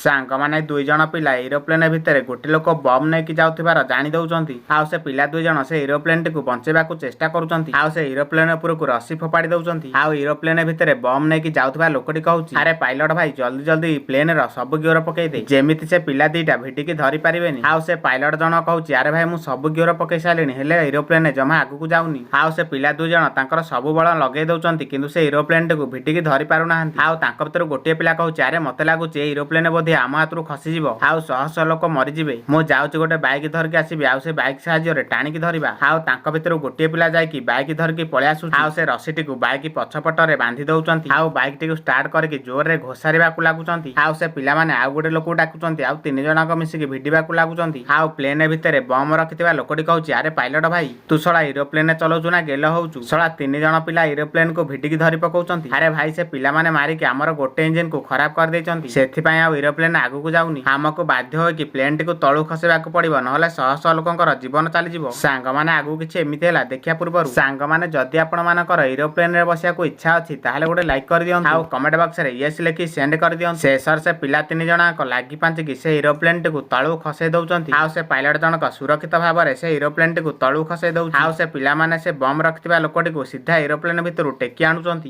ସାଙ୍ଗମାନେ, ଦୁଇ ଜଣ ପିଲା ଏରୋପ୍ଲେନ ଭିତରେ ଗୋଟେ ଲୋକ ବମ୍ ନେଇକି ଯାଉଥିବାର ଜାଣି ଦଉଛନ୍ତି। ଆଉ ସେ ପିଲା ଦୁଇ ଜଣ ସେ ଏରୋପ୍ଲେନଟିକୁ ବଞ୍ଚେଇବାକୁ ଚେଷ୍ଟା କରୁଛନ୍ତି। ଆଉ ସେ ଏରୋପ୍ଲେନ ଉପରକୁ ରସି ଫୋପାଡ଼ି ଦଉଛନ୍ତି। ଆଉ ଏରୋପ୍ଲେନ ଭିତରେ ବମ୍ ନେଇକି ଯାଉଥିବା ଲୋକଟି କହୁଛି, "ଆରେ ପାଇଲଟ ଭାଇ, ଜଲ୍ଦି ଜଲ୍ଦି ପ୍ଲେନ ର ସବୁ ଗିଅର ପକେଇ ଦେ, ଯେମିତି ସେ ପିଲା ଦିଟା ଭିଡିକି ଧରି ପାରିବେନି।" ଆଉ ସେ ପାଇଲଟ ଜଣ କହୁଛି, "ଆରେ ଭାଇ, ମୁଁ ସବୁ ଗିଅର ପକେଇ ସାରିଲିଣି, ହେଲେ ଏରୋପ୍ଲେନ ଜମା ଆଗକୁ ଯାଉନି।" ଆଉ ସେ ପିଲା ଦୁଇ ଜଣ ତାଙ୍କର ସବୁ ବଳ ଲଗେଇ ଦଉଛନ୍ତି, କିନ୍ତୁ ସେ ଏରୋପ୍ଲେନଟିକୁ ଭିଡିକି ଧରି ପାରୁନାହାନ୍ତି। ଆଉ ତାଙ୍କ ଭିତରୁ ଗୋଟିଏ ପିଲା କହୁଛି, "ଆରେ, ମତେ ଲାଗୁଛି ଏଇ ଏରୋପ୍ଲେନ ବୋଧେ ଆମ ହାତରୁ ଖସିଯିବ ଆଉ ଶହ ଶହ ଲୋକ ମରିଯିବେ। ମୁଁ ଯାଉଛି ଗୋଟେ ବାଇକ୍ ଧରିକି ଆସିବି ଆଉ ସେ ବାଇକ୍ ସାହାଯ୍ୟରେ ଟାଣିକି ଧରିବା।" ଆଉ ତାଙ୍କ ଭିତରୁ ଗୋଟିଏ ପିଲା ଯାଇକି ବାଇକ୍ ଧରିକି ପଳେଇ ଆସୁଛି। ଆଉ ସେ ରସିଟିକୁ ବାଇକ୍ ପଛପଟରେ ବାନ୍ଧି ଦଉଛନ୍ତି ଆଉ ବାଇକ୍ ଟିକୁ ଷ୍ଟାର୍ଟ କରିକି ଜୋରରେ ଘୋଷାରିବାକୁ ଲାଗୁଛନ୍ତି। ଆଉ ସେ ପିଲାମାନେ ଆଉ ଗୋଟେ ଲୋକକୁ ଡାକୁଛନ୍ତି ଆଉ ତିନି ଜଣଙ୍କ ମିଶିକି ଭିଡିବାକୁ ଲାଗୁଛନ୍ତି। ଆଉ ପ୍ଲେନ ଭିତରେ ବମ୍ ରଖିଥିବା ଲୋକଟି କହୁଛି, "ଆରେ ପାଇଲଟ ଭାଇ, ତୁ ଶଳା ଏରୋପ୍ଲେନ ଚଲାଉଛୁ ନା ଗେଲ ହଉଛୁ? ଶଳା ତିନି ଜଣ ପିଲା ଏରୋପ୍ଲେନ କୁ ଭିଡିକି ଧରି ପକଉଛନ୍ତି। ଆରେ ଭାଇ, ସେ ପିଲାମାନେ ମାରିକି ଆମର ଗୋଟେ ଇଞ୍ଜିନ କୁ ଖରାପ କରିଦେଇଛନ୍ତି। ସେଥିପାଇଁ ଆଉ ଏରୋପ୍ଲେନ ଆଗକୁ ଯାଉନି। ଆମକୁ ବାଧ୍ୟ ହୋଇକି ପ୍ଲେନଟିକୁ ତଳକୁ ଖସେଇବାକୁ ପଡିବ, ନହେଲେ ଶହ ଶହ ଲୋକଙ୍କର ଜୀବନ ଚାଲିଯିବ।" ସାଙ୍ଗମାନେ, ଆଗକୁ କିଛି ଏମିତି ହେଲା। ଦେଖିବା ପୂର୍ବରୁ ସାଙ୍ଗମାନେ, ଯଦି ଆପଣ ମାନଙ୍କର ଏରୋପ୍ଲେନରେ ବସିବାକୁ ଇଚ୍ଛା ଅଛି, ତାହେଲେ ଗୋଟେ ଲାଇକ୍ କରିଦିଅନ୍ତୁ ଆଉ କମେଣ୍ଟ ବକ୍ସରେ ୟେସ୍ ଲେଖି ସେଣ୍ଡ କରିଦିଅନ୍ତୁ। ଶେଷରେ ସେ ପିଲା ତିନି ଜଣଙ୍କ ଲାଗି ପାଞ୍ଚିକି ସେ ଏରୋପ୍ଲେନଟିକୁ ତଳକୁ ଖସେଇ ଦଉଛନ୍ତି। ଆଉ ସେ ପାଇଲଟ ଜଣକ ସୁରକ୍ଷିତ ଭାବରେ ସେ ଏରୋପ୍ଲେନଟିକୁ ତଳକୁ ଖସେଇ ଦଉଛି। ଆଉ ସେ ପିଲାମାନେ ସେ ବମ୍ ରଖିଥିବା ଲୋକଟିକୁ ସିଧା ଏରୋପ୍ଲେନ ଭିତରୁ ଟେକି ଆଣୁଛନ୍ତି।